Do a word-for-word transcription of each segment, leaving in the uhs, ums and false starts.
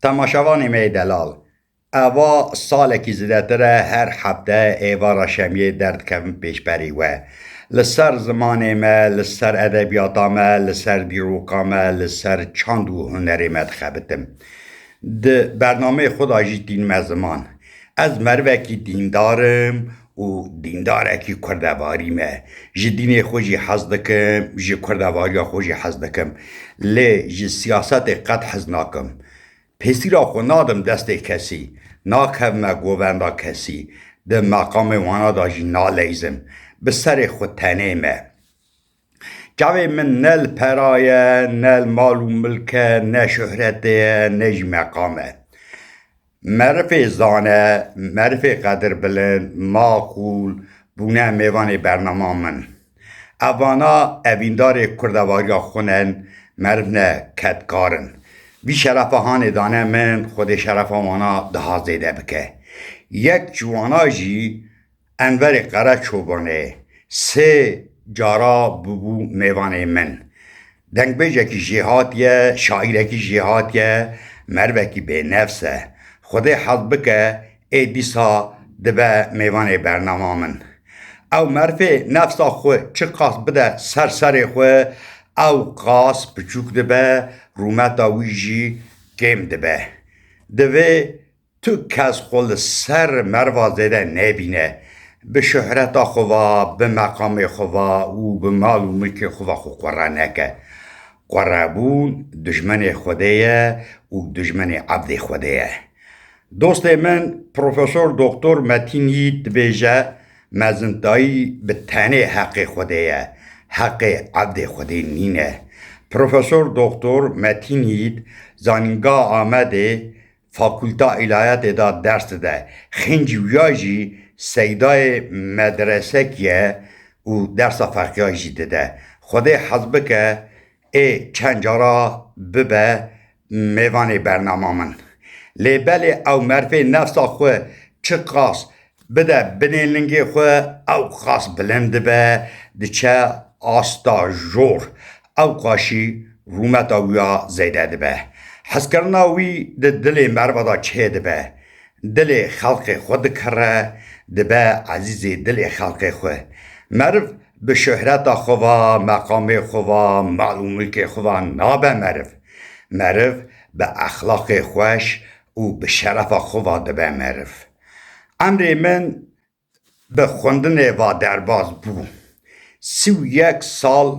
Temaşevanê me yê delal, eva salekî zêdetir e her hefte êvara şemiyê derdikevim pêşberî we. Li ser zimanê me, li ser edebiyata me, li ser dîroka me, li ser çand û hunerê me dixebitim. Di bernameyê xwe de jî tînime ziman. Ez merivekî dîndar im û dîndarekî kurdevarî me. Ji dînê xwe jî hez dikim, ji kurdevariya xwe jî hez dikim. Lê ji siyasetê qet hez nakim. Pêsîra xwe nadim destê kesî, nakevime govenda kesî, di meqamê wana de jî naleyzim. Bi serê xwe tenê me. Çavê min ne li pera ye, ne li mal û milk e, ne şohretê ye, ne jî meqam e. Merifê zane, merifê qedirbilind, maqûl, bûne mêvanê bernama min. Evana evîndarê kurdevariya xwe ne, meriv ne, kedkar in. Vî şerefa hanê dane min, Xwedê şerefa wana daha zêde bike. Yek ji wana jî Enverê Qereçoban e, sê cara bûbû mêvanê min. Dengbêjekî jêhatî ye, şaîrekî jêhatî ye, merivekî bênefs e. Xwedê hez bike, ê dîsa dibe mêvanê bernama min. Ew merivê nefsa xwe çiqas bide ser serê xwe, ew qas piçûk dibe, rûmeta wî jî kêm dibe. Divê tu kes xwe li ser meriva zêde nebîne, bi şohreta xwe va, bi meqamê xwe va û bi mal û milkê xwe va xwe qure neke. Qurebûn dijmenê Xwedê ye û dijmenê evdê Xwedê ye. Dostê min, Profesor Doktor Metîn Yiğit dibêje, mezintayî bi tenê heqê Xwedê ye, heqê evdê Xwedê nîne. Profesor Doktor Metîn Yiğit, Zanîngeha Amedê, Fakulta Îlahiyatê de ders dide. Xêncî wîya jî seydayê medresekî ye û dersa feqîya jî dide. Xwedê hez bike, ê çend cara bibe mêvanê bernama min. Lê belê ew merivê nefsa xwe çiqas bide binê lingê xwe, ew qas bilind dibe, diçe asta jor. Ew qaşî rûmeta wî ya zêde dibe. Hezkirina wî di dilê meriva de çêdibe. Dilê xelqê xwe dikire, dibe ezîzê dilê xelqê xwe. Meriv bi şohreta xwe va, meqamê xwe va, mal û milkê xwe va nabe meriv. Meriv bi exlaqê xweş û bi şerefa xwe va dibe meriv. Emrê min bi xwendinê va derbas bû. Sî û yek sal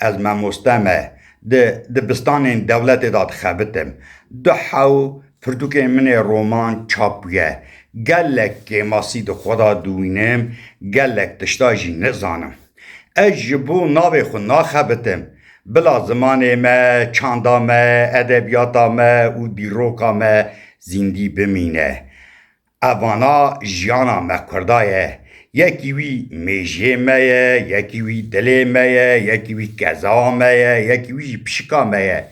ez mamoste me, di dibistanên dewletê de dixebitim. Du hew pirtûkên min ê roman çap bûye. Gelek kêmasî di xwe de diwînim, gelek tişta jî nizanim. Ez ji bo navê xwe naxebitim, bila zimanê me, çanda me, edebiyata me û dîroka me zîndî bimîne. Evana jiyana me kurda ye. Yekî wî mêjiyê me ye, yekî wî dilê me ye, yekî wî keza me ye, yekî wî jî pişika me ye.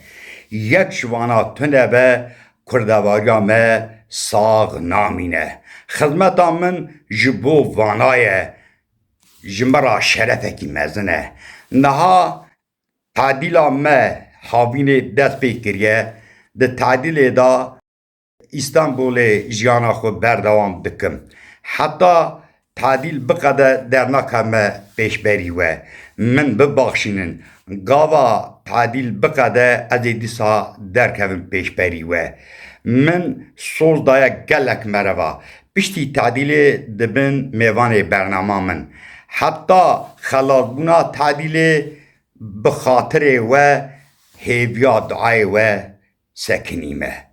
Yek ji vana tune be, kurdevariya me sax namîne. Xizmeta min ji bo vana ye. Ji min re şerefekî mezin e. Niha tadîla me havînê dest pê kiriye. Di tadîlê de Îstanbulê jiyana xwe berdewam dikim. Heta tadîl biqede dernakevime pêşberî we. Min bibaxşînin. Gava tadîl biqede ez ê dîsa derkevim pêşberî we. Min soz daye gelek mereva. Piştî tadîlê dibin mêvanê bernama min. Heta xelasbûna tadîlê bi xatirê we hêviya duayê we sekinîme.